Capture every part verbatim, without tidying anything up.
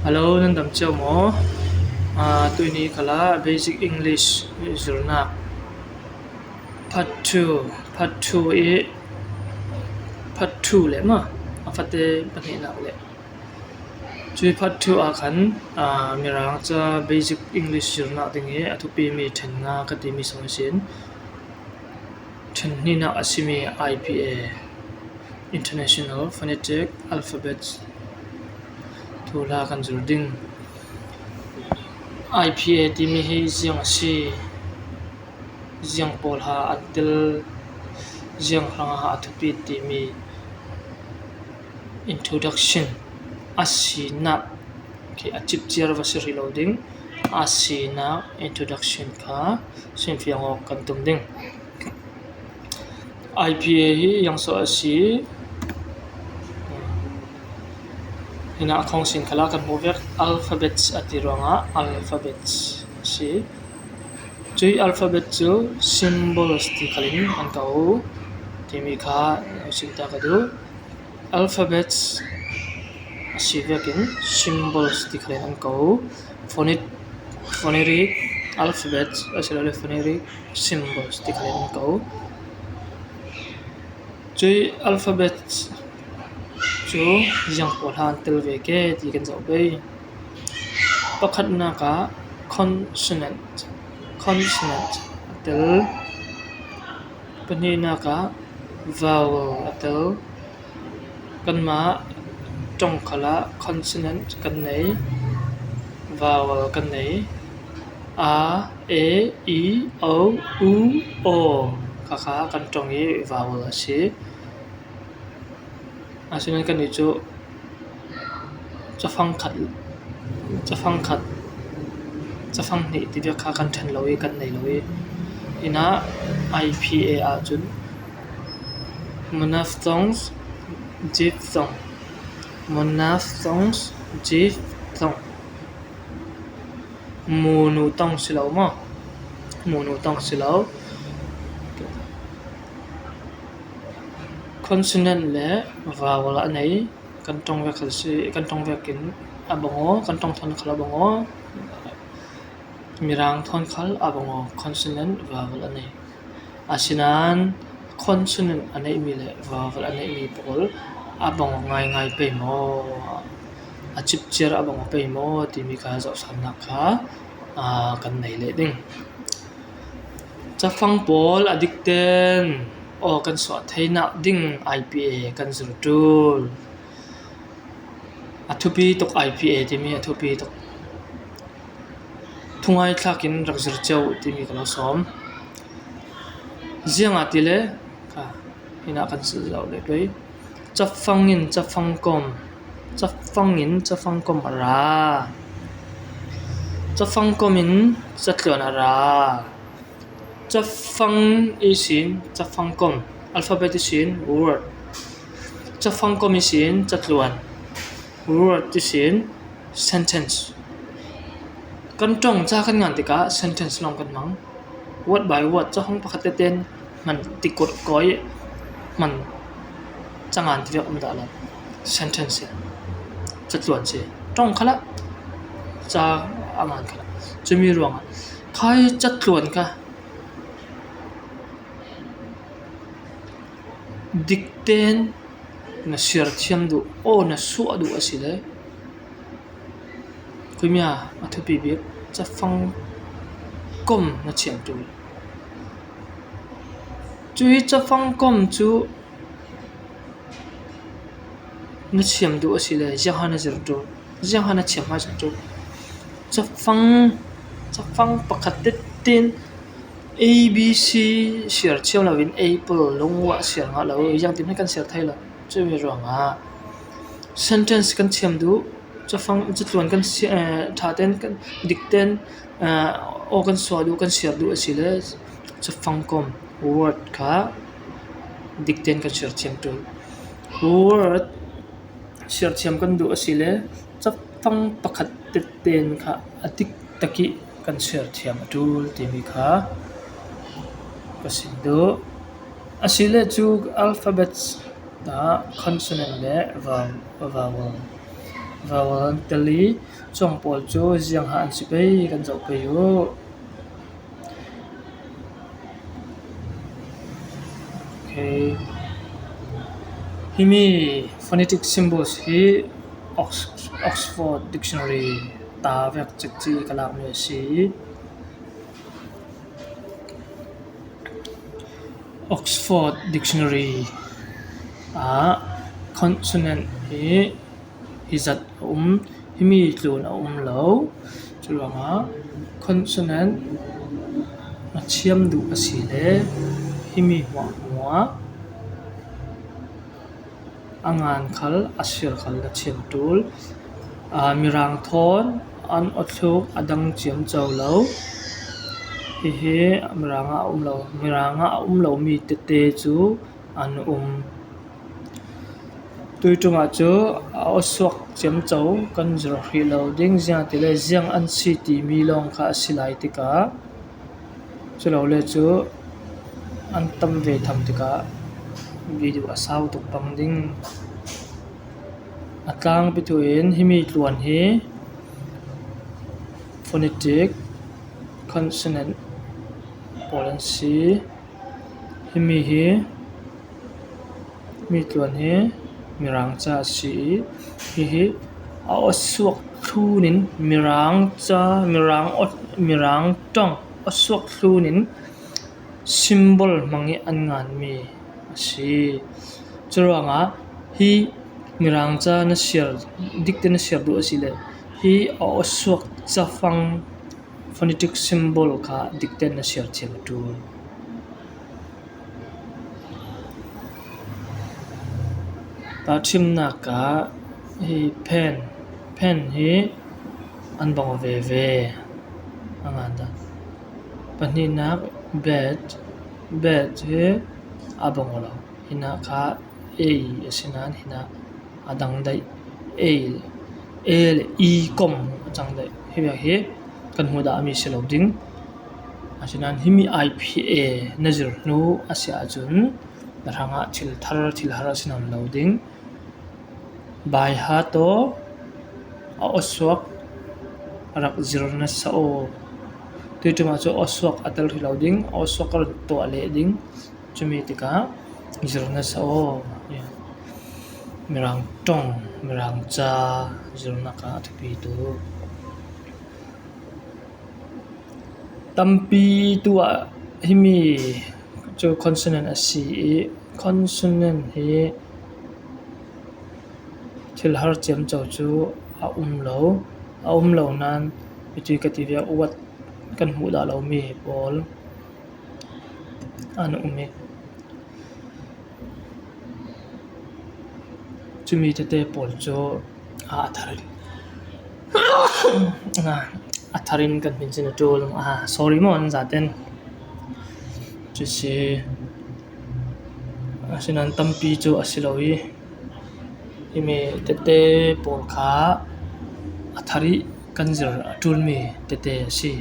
Hello, nan dam cio maw? Ah, tuini khala basic English zirna part two, part two i part two le ma a fate pahnihnak le cui part two a khan, ah, Mirang ca basic English zirna ding i a thupi mi ṭhen nga ka timi song sin ṭhen hnihnak a simi I P A, International Phonetic Alphabets, thuhla kan zul ding. I P A timi hi ziang a si, ziang pawl ha an tel, ziang hrang ha a thupi timi introduction a sinak khi a cipciar va si rih lo ding. A sinak introduction kha simfiang awk kan tum ding. I P A hi ziang so a si? Hinah a khong sin khala kan hmuh vek, alphabets a ti ruangah alphabets a si. Cui alphabet cu symbols ti khalin an ko timi kha sim ta ka duh. Alphabets a si vekin symbols ti khalin an ko. Phonic, phonetic alphabets a si lo le phonetic symbols ti khalin an ko. Cui alphabets cu ziang pawl ha an tel ve ke ti kan zoh pei. Pakhatnak ah consonant, consonant a tel. Pahnihnak ah vowel a tel. Kanmah ṭong khalah consonant kan nei, vowel kan nei. A, e, i, o, u, aw, kha kha kan ṭong i vowel a si. Asinain kannih cu cafang khat, cafang khat, cafang hnih ti vek kha kan ṭhen lo i kan nei lo i, hinah I P A ahcun monophthongs, diphthong, monophthongs, diphthong, munu tong si lo maw? Munu tong si lo. Consonant le vowel a nei. Kan ṭong vek khal si, kan ṭong vekin a bang aw, kan ṭong thawn khal a bang aw, Mirang thawn khal a bang aw, consonant vowel a nei. Asinain consonant a neihmi le vowel a neihmi pawl a bang aw ngaingai pei maw, a cipciar a bang aw pei maw timi kha zohsannak kha, aa, kan nei leh ding. Cafang pawl a dikten aw kan suah theinak ding I P A kan zir ṭul. A thupi tuk I P A timi a thupi tuk. Thungai thlakin rak zir cio timi ka lo sawm. Ziangahtile kha hinah kan si zoh le pei. Cafang in cafang kom, cafang in cafang kom a ra. Cafang kom in catluan a ra. Cafang ihsin cafang kom, alphabet ihsin word. Cafang kom ihsin catluan, word ihsin sentence. Kan ṭong ca kan ngan tikah sentence lawng kan hmang. Word by word, cafang pakhat tete in hman tikur kawi hman cangan tivek um dah lo. Sentence hi catluan si. Ṭong khalah ca a ngan khalah. Cumi ruangah khai catluan kha dikten na siar thiam duh, aw na suah duh a si le, khuimia a thupi bik cafang kom na thiam ṭul. Cui cafang kom cu na thiam duh a si le, ziangha na zir ṭul, ziangha na thiam ha zir ṭul. Cafang, cafang pakhat tetin A B C siar thiam loin apple lungah siar ngah lo, ziangtin kan siar thei lo. Cumi ruangah sentence kan thiam duh, cafang, catluan kan si-, eh, ṭhaten kan dikten, eh, aw kan suah duh, kan siar duh a si le, cafang kom word kha dikten kan siar thiam ṭul. Word siar thiam kan duh a si le, cafang pakhat tetten kha a dik tak i kan siar thiam a ṭul timi kha ka sim duh. A si le cu alphabets ah consonant le vowel, vowel. vowel an tel i, chuang pawl cu ziang ha an si pei kan zoh pei uh. Okay. Himi phonetic symbols hi Ox-, Oxford Dictionary ta vek cekci ka lakmi a si. Oxford Dictionary ah consonant hi hizat a um, himi tlun a um lo. Curuangah consonant a thiam duh a si le himi hmuahhmuah a ngan khal, a siar khal na thiam ṭul. Aa, mirang thawn an awthluk a dang ciamco lo. Hihi mirang ah a um lo, mirang ah a um lomi tete cu an um. Tui ṭum ah cu a awsuak ciamco kan zir hrih lo ding, ziangahtile ziang an si timi lawng kha a si lai tikah, culole cu an tam ve tham tikah video a sau tuk pang ding. A tlangpi thu in himi tluan hi phonetic consonant pawl an si. Himi hi, mi tluan hi mirang ca a si i, hihi a awsuak thlun in mirang ca, mirang awt, mirang ṭong awsuak thlun in symbol hmang i an nganmi a si. Curuangah hi mirang ca na siar, dikte na siar duh a si le hi a awsuak cafang phonetic symbol kha dikten na siar thiam a ṭul. Tahṭhimnak ah hi pen, pen hi an bang aw veve a ngan dah. Pahnihnak bet, bet hi a bang aw lo. Hinah kha ei a si nain hinah a dang daih, ei, e le i kom a cang daih. Hi vek hi kan hmuh dah a mi si lo ding. Asinain himi I P A na zir hnu a si ahcun na hrangah thil thar, thil har a si nawn lo ding. Baiha tawh a awsuak rak zir na sa aw. Tui ṭum ah cu awsuak a tel hrih lo ding, awsuak rak tuah leh ding. Cumi tikah zir na sa aw. Mirang ṭong, mirang ca zirnak ah a thupi tuk. Tampi tu ah himi cu consonant a si i, consonant hi thil har ciamco cu a um lo, a um lo nain mitui ka ti ve, uat kan hmuh dah lomi pawl an um i, cumi tete pawl cu a, a thar in, a thar in kan hmin chin a ṭul. Sorry maw, nan zaten. Cu si, asinain tampi cu a si lo i, himi tete pawl kha a thar i kan zir a ṭulmi tete a si.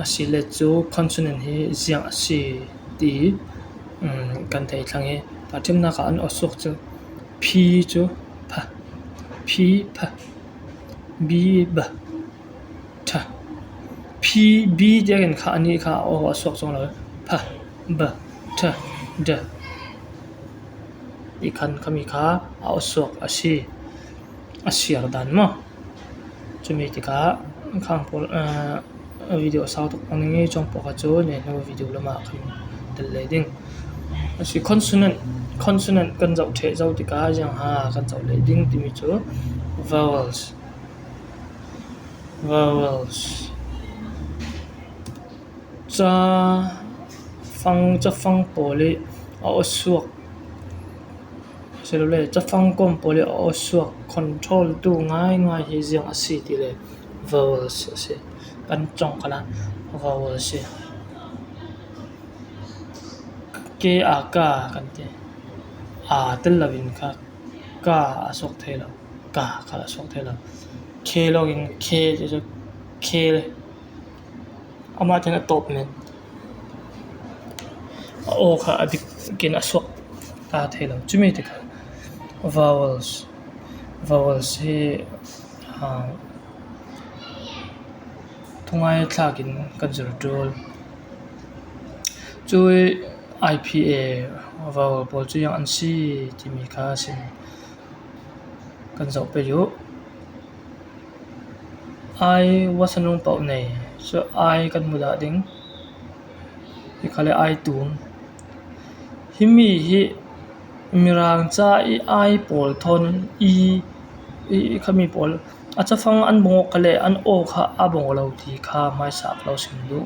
A si le cu consonant hi ziang a si ti, um, kan thei thlang i, tahṭhimnak ah an awsuak cu phi cu pha, phi pha, bi ba, ṭha. Phi bi tiangin kha anih kha a aw a suak cuang lo. Pha, ba, ṭha, da. I khan khami kha a aw suak a si. A siar dan maw? Cumi tikah khang pawl, eh, video a sau tuk pang ning i, cuang pawl kha cu nehnu video lamah kan tel lei ding. A si consonant, consonant kan zoh ṭheh zo tikah ziang ha kan zoh lei ding timi cu vowels. Vowels. Ca fang, ca fang pawl i a aw suak. Silole, ca fang kom pawl i a aw suak control tu ngai ngai hi ziang a si ti le vowels a si. Kan cong khalah vowels si. Ke a ka kan ti. A tel lo in kha ka a suak thei lo. Ka kha a suak thei lo. Khe lawngin khe ti cu khe. Amah ten a tawp men. A aw kha a dik kin a suak ta thei lo. Cumi tikah vowels. Vowels hi, ah, thungai thlakin kan zir ṭul. Cui I P A vowel pawl cu ziang an si timi kha sim kan zoh pei uh. I, wa sanung pauh nei. Cu I kan hmu dah ding. Hi kha le I tum. Himi hi Mirang ca i I pawl thawn i, i khami pawl a cafang an bawngawk kha le an aw kha a bawngawk lo ti kha hmaisa ka lo sim duh.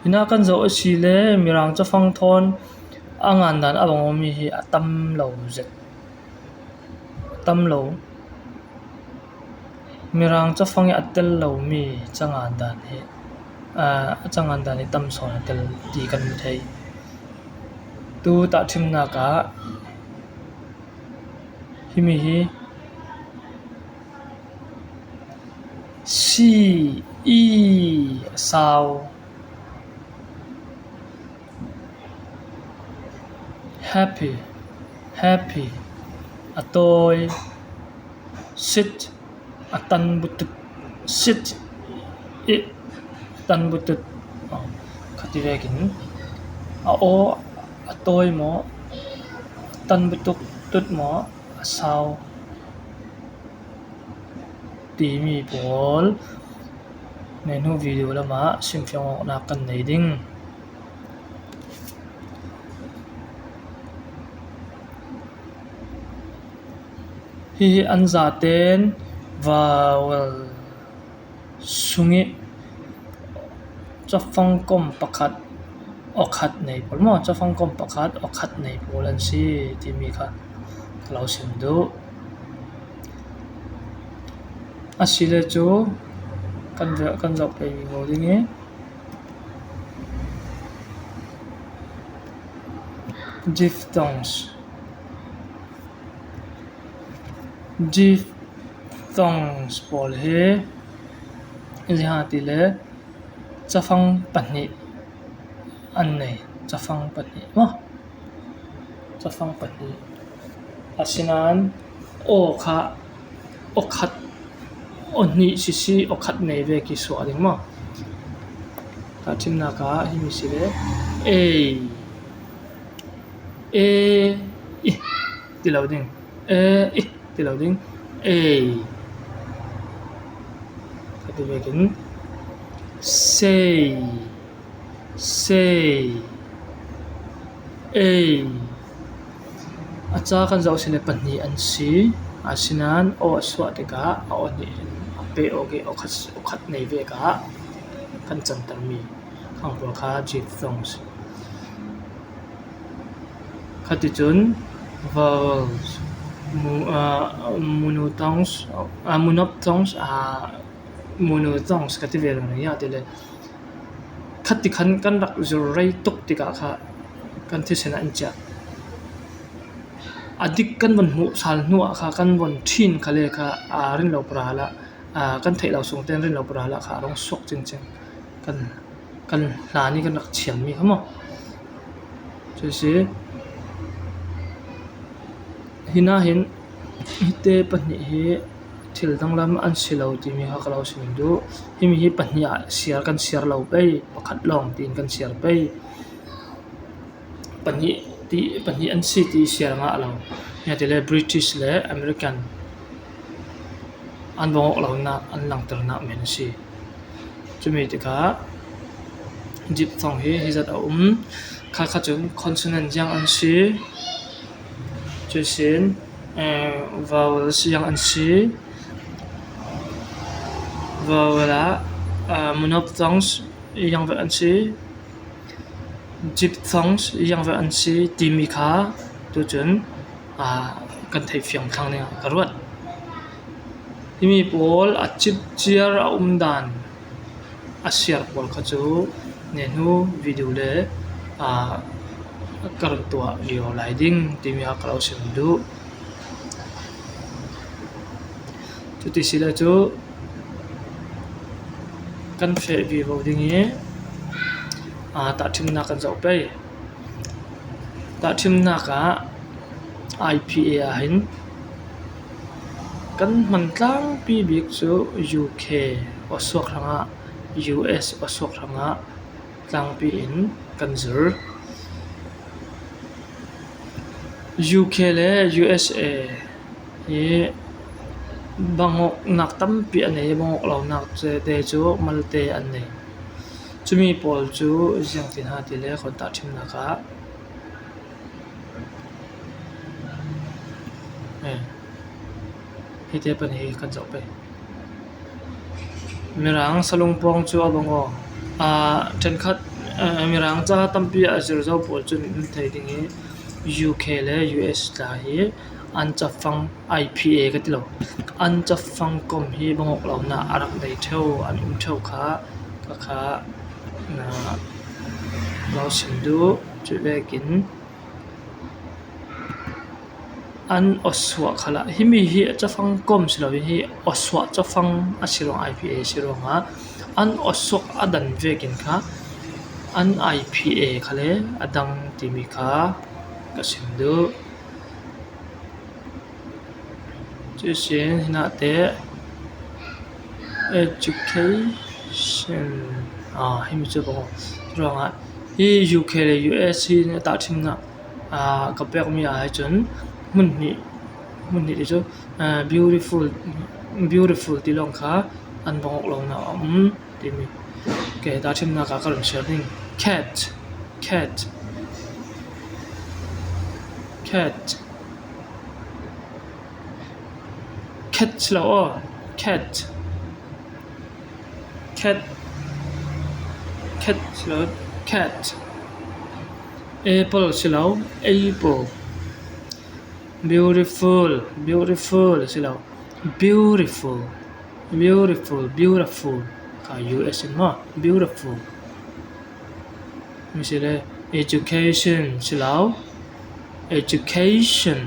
Hinah kan zoh a si le Mirang cafang thawn a ngandan a bawngawkmi hi a tam lo zet. A tam lo. Mirang cafang i a tel lomi cangandan hi, aa, a cangandan hi tam sawn a tel ti kan hmu thei. Tu tahṭhimnak ah himi hi C, E a sau. Happy, happy, a tawi. Sit, a tan butut. Sit, i, a tan butut. Oh, khati vekin a aw a tawi maw, a tan butuk tut maw, a sau timi pawl nenu video lamah simfiang awknak kan nei ding. Hihi an zaten vowel sungih cafang kom pakhat awkhat nei pawl maw, cafang kom pakhat awkhat nei pawl an si timi kha ka lo sim duh. A si le cu kan ve-, kan zoh pei vivo ding i diphthongs. Diphthongs pawl hi ziha ti le cafang pahnih an nei, cafang pahnih maw? Cafang pahnih. Asinain aw kha awkhat, aw hnih sisi awkhat nei vek i suah ding maw? Tahṭhimnak ah himi si le ei, e, i ti lo ding. E, i ti lo ding. Ei. Khati vekin sei, sei, ei. A ca kan zoh si le pahnih an si. Asinain aw a suah tikah a aw hnih in a peh awk i aw khat, aw khat nei vek ah kan cantermi khang pawl kha diphthongs. Khaticun vowels, mu-, ah, monophthongs, ah, monophthongs, ah, monophthongs ka ti ve lo ning, ya ti le. Khat ti khan kan rak zul rei tuk tikah kha kan thisen ah in ciah. A dik kan von hmuh sal hnu ah kha kan von ṭhin kha le kha, aa, rin lo para la, aa, kan theih lo sung tein rin lo para la kha a rung suak cingcing kan, kan hlan i kan rak thiammi kha maw? Cu si. Hinah hin hite pahnih hi thil danglam an si lo timi kha ka lo sim duh. Himi hi pahnih ah siar kan siar lo pei, pakhat lawng tiin kan siar pei. Pahnih ti, pahnih an si ti siar ngah lo. Nia ti le British le American an bawngawk lonak an langternak men a si. Cumi tikah diphthong hi hizat a um. Kha kha cun consonant ziang an si. Cuisin, eh, vowels ziang an si. Vowel ah, ah, monophthongs ziang ve an si. Diphthongs ziang ve an si timi kha tucun, aa, kan theih fiang thlang dingah ka ruat. Himi pawl a cipciar a umdan a siar pawl kha cu nenu video le, aa, ka run tuah lio lai ding timi kha ka lo sim duh. Cuti si le cu kan feh vivo ding i, aa, tahṭhimnak kan zoh pei. Tahṭhimnak ah I P A ah hin kan hman tlangpi bik cu U K awsuak hrangah, U S awsuak hrangah tlangpi in kan zir. U K le U S A hi bangawknak tampi an nei, bangawk lonak te cu malte an nei. Cumi pawl cu ziangtin ha ti le khuan tahṭhimnak ah, eh, hi te pan hi kan zoh pei. Mirang salung pawng cu a bang aw. Aa, ṭhenkhat, aa, Mirang ca tampi a zir zo pawl cun an thei ding i U K le U S tla hi an cafang, I P A ka ti lo, an cafang kom hi bangawk lonak a rak nei ṭheu, an um ṭheu kha ka kha, aa, lo sim duh. Cuih vekin an awsuak khalah, himi hi a cafang kom si lo, hi awsuak cafang a si ruang, I P A si ruangah an awsuak a dan vekin kha an I P A kha le a dang timi kha ka sim duh. Cuihsin hinah te education, aa, himi cu bang ruangah hi U K le U S hi tahṭhimnak, aa, ka pekmi ah cun hmun hnih, hmun hnih ti cu, aa, beautiful, beautiful ti lawng kha an bangawk lonak a um timi. Ke tahṭhimnak ah ka run siar ding. Cat, cat, cat. Cat si lo aw. Cat. Cat. Cat si lo. Cat. Apple si lo. Apple. Beautiful. Beautiful si lo. Beautiful. Beautiful. Beautiful. Kha U S in maw. Beautiful. Mi si le, education si lo. Education,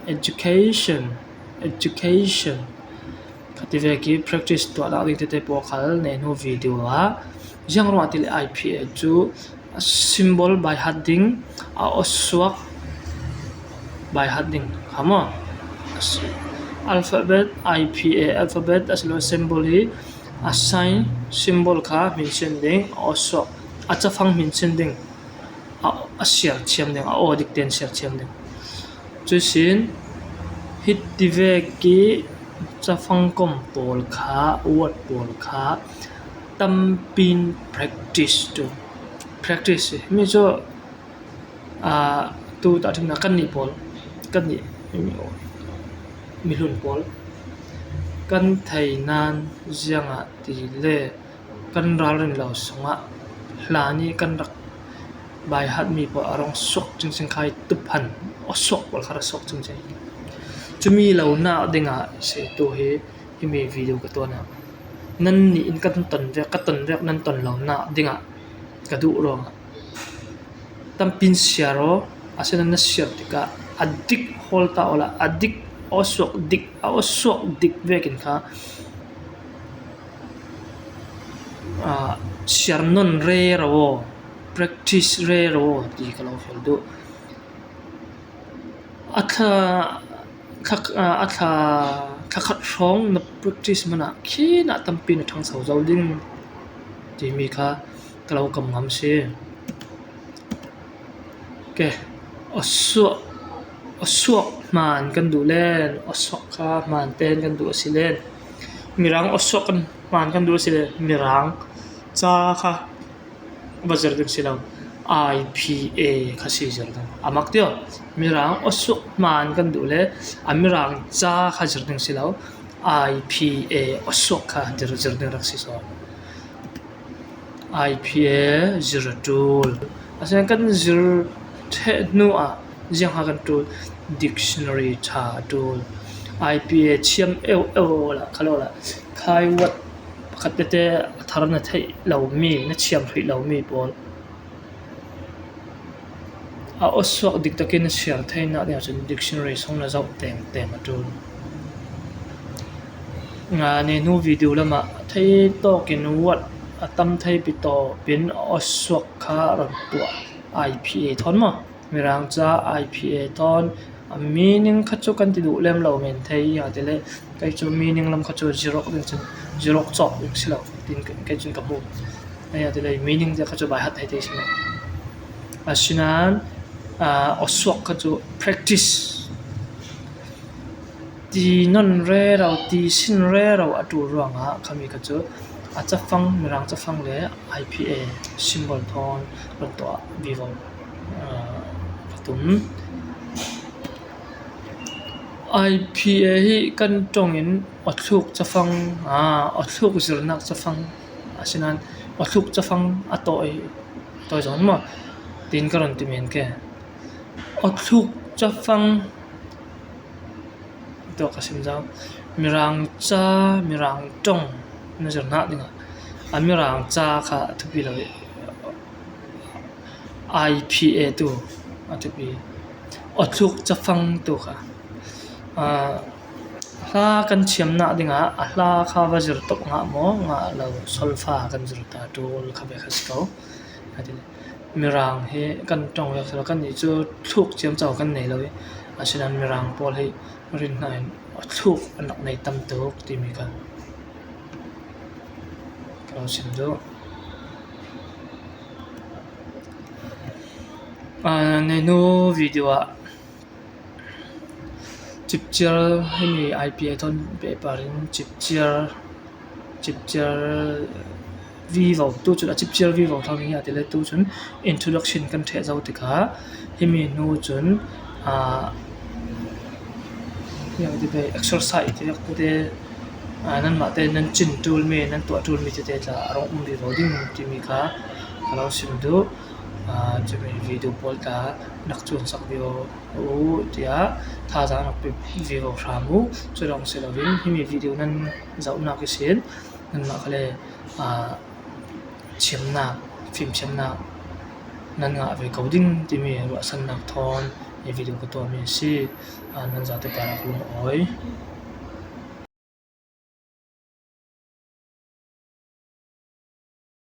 education, education. Kha ti vek i practice tuahnak ding tete pawl khal nehnu video ah ziang ruah ti le I P A cu a symbol by heart ding, a awsuak by heart ding kha maw? Alphabet, I P A alphabet a si lo symbol hi a sign symbol kha hminsin ding, a awsuak, a cafang hminsin ding, a, a siar thiam ding, a aw dik tein siar thiam ding. Cuihsin hiti vek i cafang kom pawl kha, word pawl kha tampi in practice tu. Practice hi mi cu, aa, tu tahṭhimnak kan nih pawl, kan nih mihlun pawl kan thei nan ziangah ti le kan ralrin lo sungah hlan i kan rak by heart mi pawl a rung suak cingcing kha i tup han awsuak pawl kha rak suak cingcing. Cumi lonak dingah si tu hi, himi video ka tuan ah. Nannih in kan ton vek, ka ton vek, nan ton lonak dingah ka duh ruangah tampi in siar aw, a si nan na siar tikah a dik hawl ta awla a dik, a awsuak dik, a awsuak dik vekin kha, aa, siar non rero aw, practice rero aw ti ka lo fial duh. A thla, thla, a thla, thla khat hrawng na practice manah khin ah tampi na ṭhangso zo ding timi kha ka lo kam ngam si. Ke, awsuak, awsuak hmaan kan duh len, awsuak kha hmaan tein kan duh a si len, Mirang awsuak kan hmaan kan duh a si len, Mirang ca kha va zir ding si lo, I P A kha si zir ding. A mak tio, Mirang awsuak hmaan kan duh le a Mirang ca kha zir ding si lo, I P A awsuak kha zir, zir ding rak si sawn. I P A zir a ṭul. A si kan zir ṭheh hnu ah ziang ha kan ṭul, dictionary ṭha a ṭul. I P A thiam eu eu la, kha lo la, khai wat pakhat tete a thar na theih lomi, na thiam hrih lomi pawl. A awsuak dik takin a siar theinak dingah cun dictionary sung na zoh tengteng a ṭul. Nga nehnu video lamah thei tawkin word a tam theipi tawpin a awsuak kha ron tuah. I P A thawn maw? Mirang ca I P A thawn, A meaning kha chu kan ti duh lem lo men thei, a ti le kei chu meaning lam kha chu Xerox ding chun Xerox chawk ding si lo, tin kei chun ka hmu. Ei, a ti le meaning te kha chu by heart thei thei si lo. A sinan, a, awsuak kha chu practice. Ti non rero, ti sin rero a tul ruangah khami kha chu a chafang, Mirang chafang le I P A symbol thawn rawn tuah vivo, a, ka tum. I P A hi kan ṭawngin awthluk chafang, a, awthluk zirnak chafang, a sinan awthluk chafang a tawi, tawi zawng maw? Tin ka rawn ti men ke. Awthluk chafang, tawh ka sim zo. Mirang cha, Mirang ṭawng na zirna dingah a Mirang cha kha a thupi lo, I P A tu a thupi. Awthluk chafang tu kha, a, hla kan thiamna dingah a hla kha va zir tawp ngah maw, ngah lo, solfa kan zir ta tul kha ve kha si ko. A ti le, Mirang hi kan ṭawng vek si lo, kan nih chu thluk chiam chau kan nei lo i, a sinan Mirang pawl hi rin hnain thluk an rak nei tam tuk timi kha ka lo sim duh. A, neihnu video ah chipchiar hemi I P A thawn paper in chipchiar, chipchiar vivo, tu chun a chipchiar vivo thawn hi a ti le, tu chun introduction kan ṭheh zo tikah hemi hnu chun, a, hemi ti ve exercise ti vek te, a, nanmah te nan chin tul mi, nan tuah tul mi te te tla a rawng um vivo ding timi kha ka lo sim duh. A, chumi video pawl tla nak chuan sak vivo u tia thazaang rak pe vivo hram u. Chulawng si lovin hemi video nan zauhnak ihsin nanmah kha le, a, thiamnak, fimthiamnak nan ngah ve ko ding timi ruahsannak thawn he video ka tuah mi si. A, nan zate parah ka lungawi.